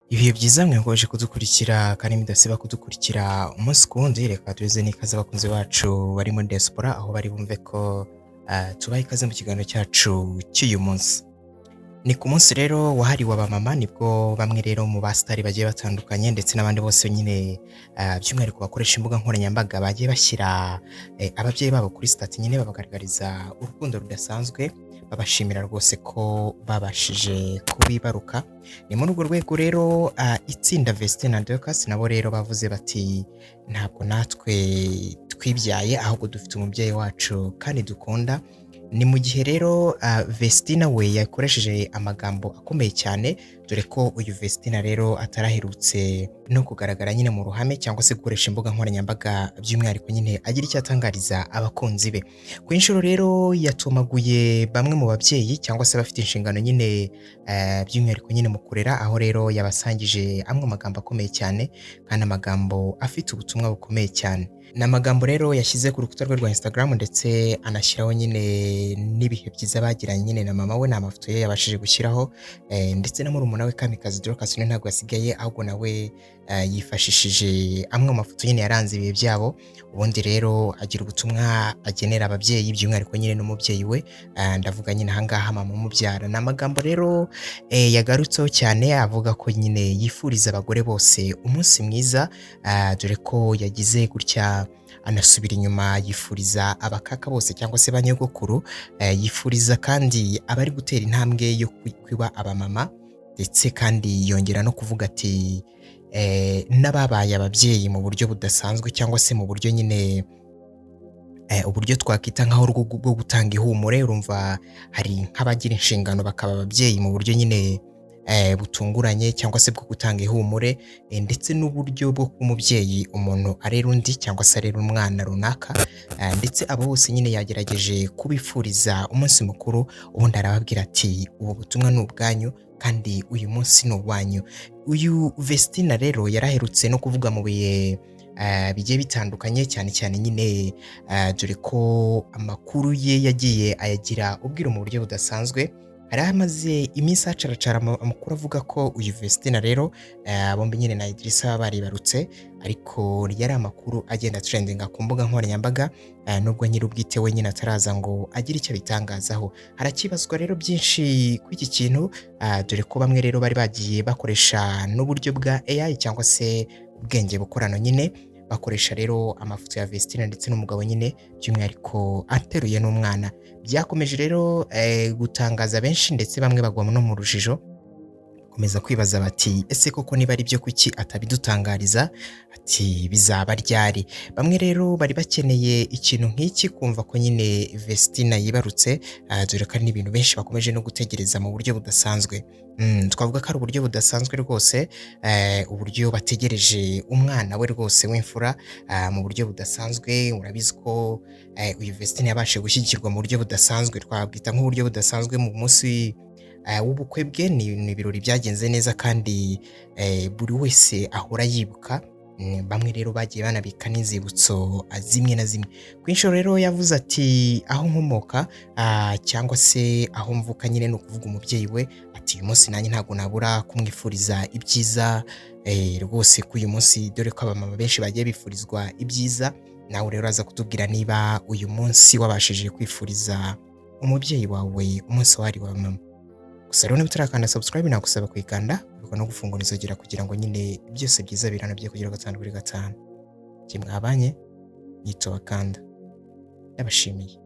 Ibihe byiza mwe mukomeje kudukurikira kandi mudasiba kudukurikira umunsi ku wundi. Reka tuze n'ikaze abakunzi bacu bari muri diaspora aho bari bumve ko tubaha ikaze mu kiganiro cyacu cy'uyu munsi. Ni ku munsi rero wahariwe abamama, nibwo bamwe rero mu basitari bagiye batandukanye ndetse n'abandi bose nyine, by'umwihariko bakoresha imbuga nkoranyambaga, bagiye bashyira ababyeyi babo kuri status nyine, babagaragariza urukundo rudasanzwe, babashimira rwose ko babashije kubibaruka. Ni muri urwo rwego rero itsinda Vestine na Dorcas nabo rero bavuze bati: "Ntabwo natwe twibyaye, ahubwo dufite umubyeyi wacu kandi dukunda." Ni mu gihe rero Vestina we yakoresheje amagambo akomeye cyane, dore ko uyu Vestina rero ataraherutse no kugaragara nyine mu ruhame cyangwa se gukoresha imbuga nkoranyambaga, by'umwihariko nyine agira icyo atangariza abakunzi be. Ku inshuro rero yatumaguye bamwe mu babyeyi cyangwa se bafite inshingano nyine, by'umwihariko nyine mu kurera, aho rero yabasangije amwe mu magambo akomeye cyane kandi amagambo afite ubutumwa bukomeye cyane. Ni amagambo rero yashyize ku rukuta rwe rwa Instagram, ndetse anashyiraho nyine n'ibihe byiza bagiranye nyine na mama we. Ni amafoto ye yabashije gushyiraho, ndetse na murumuna we Kamikazi Dorcas nawe ntabwo yasigaye, ahubwo nawe yifashishije amwe mu mafoto nyine yaranze ibihe byabo, ubundi rero agira ubutumwa agenera ababyeyi, by'umwihariko nyine n'umubyeyi we, ndavuga nyine ahangaha mama umubyara. Ni amagambo rero yagarutseho cyane, avuga ko nyine yifuriza abagore bose umunsi mwiza, dore ko yagize gutya anasubira inyuma yifuriza abakaka bose cyangwa se ba nyogokuru, yifuriza kandi abari gutera intambwe yo kuba abamama, ndetse kandi yongera no kuvuga ati n'ababaye ababyeyi mu buryo budasanzwe cyangwa se mu buryo nyine uburyo twakwita nk'aho bwo gutanga ihumure. Urumva hari nk'abagira inshingano bakaba ababyeyi mu buryo nyine butunguranye cyangwa se bwo gutanga ihumure, ndetse n'uburyo bwo kuba umubyeyi, umuntu arera undi cyangwa se arera umwana runaka, ndetse abo bose nyine yagerageje kubifuriza umunsi mukuru, ubundi arababwira ati: "Ubu butumwa ni ubwanyu kandi uyu munsi ni uwanyu." Uyu Vestina rero yaraherutse no kuvuga mu bihe bigiye bitandukanye, cyane cyane nyine dore ko amakuru ye yagiye ayagira ubwiru mu buryo budasanzwe. Hari hamaze iminsi hacaracara amakuru avuga ko uyu Vestina rero bombi nyine na Idrissa baribarutse, ariko yari amakuru agenda trendinga ku mbuga nkoranyambaga, nubwo nyir'ubwite we nyine ataraza ngo agire icyo abitangazaho. Harakibazwa rero byinshi kuri iki kintu, dore ko bamwe rero bari bagiye bakoresha n'uburyo bwa AI cyangwa se ubwenge bukorano nyine, bakoresha rero amafoto ya Vestine ndetse n'umugabo nyine, by'umwihariko ateruye n'umwana. Byakomeje rero gutangaza benshi, ndetse bamwe bagwa no mu rujijo, bakomeza kwibaza bati: "Ese koko niba ari byo, kuki atabidutangariza?" Ati: "Bizaba ryari?" Bamwe rero bari bakeneye ikintu nk'iki, kumva ko nyine Vestina yibarutse, dore ko ari n'ibintu benshi bakomeje no gutegereza mu buryo budasanzwe. Twavuga ko ari uburyo budasanzwe rwose, uburyo bategereje umwana we rwose w'imfura mu buryo budasanzwe. Urabizi ko uyu Vestine yabashije gushyigikirwa mu buryo budasanzwe, twabwita nk'uburyo budasanzwe, mu munsi w'ubukwe bwe. Ni ibirori byagenze neza kandi buri wese ahora yibuka. Bamwe rero bagiye banabika n'inzibutso zimwe na zimwe. Ku inshuro rero yavuze ati: "Aho nkomoka cyangwa se aho mvuka," nyine ni ukuvuga umubyeyi we, ati: "Uyu munsi nanjye ntabwo nabura kumwifuriza ibyiza rwose ko uyu munsi," dore ko abamama benshi bagiye bifurizwa ibyiza. Nawe rero aza kutubwira niba uyu munsi wabashije kwifuriza umubyeyi wawe umunsi wahariwe abamama. Gusa rero niba utarakanda subscribe, nagusaba kuyikanda no gufungura inzogera kugira ngo nyine byose byiza biranabye kugira gatanu kuri gatanu. Njye mwabanye nyitoba kanda, ndabashimiye.